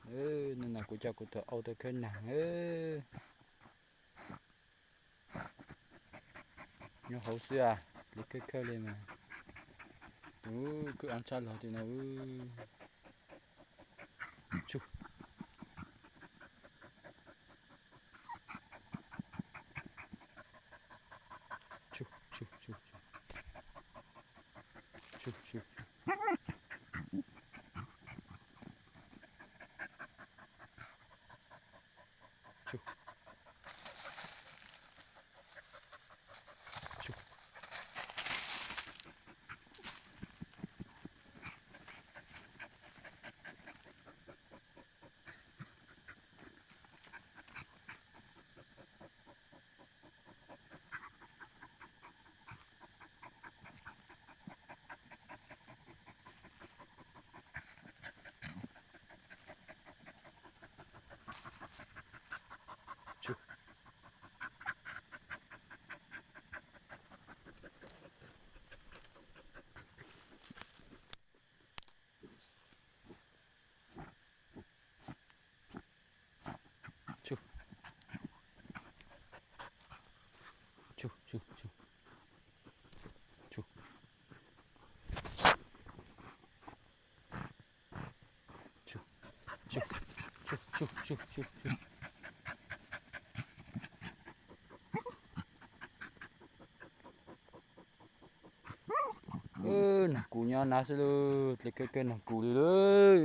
Nim no kuv coj kuv tus aub tuaj khawb nag. Nyob hauv xwb, li khawb khawb li mas. Tus kwj av tshaj los tim no. Nag kus nyob nab xwb lauj, dle kawg kawg nag kus li lauj.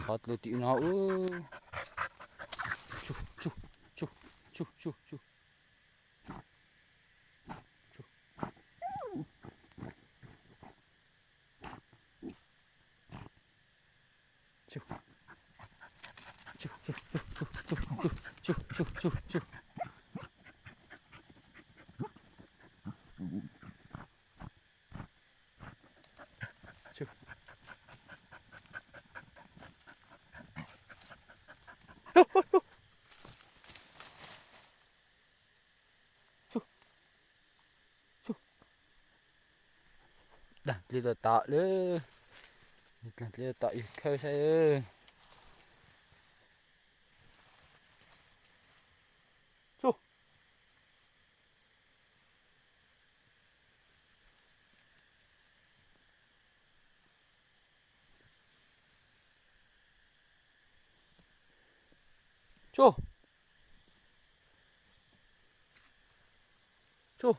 Qhov dle tim no. Dlaag dli tom tom lawm, dlaag dli tom tom yug khawb saib. Tsuj! Tsuj!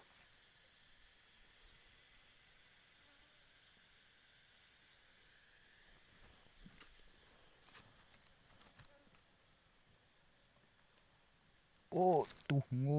Ua tus hmoob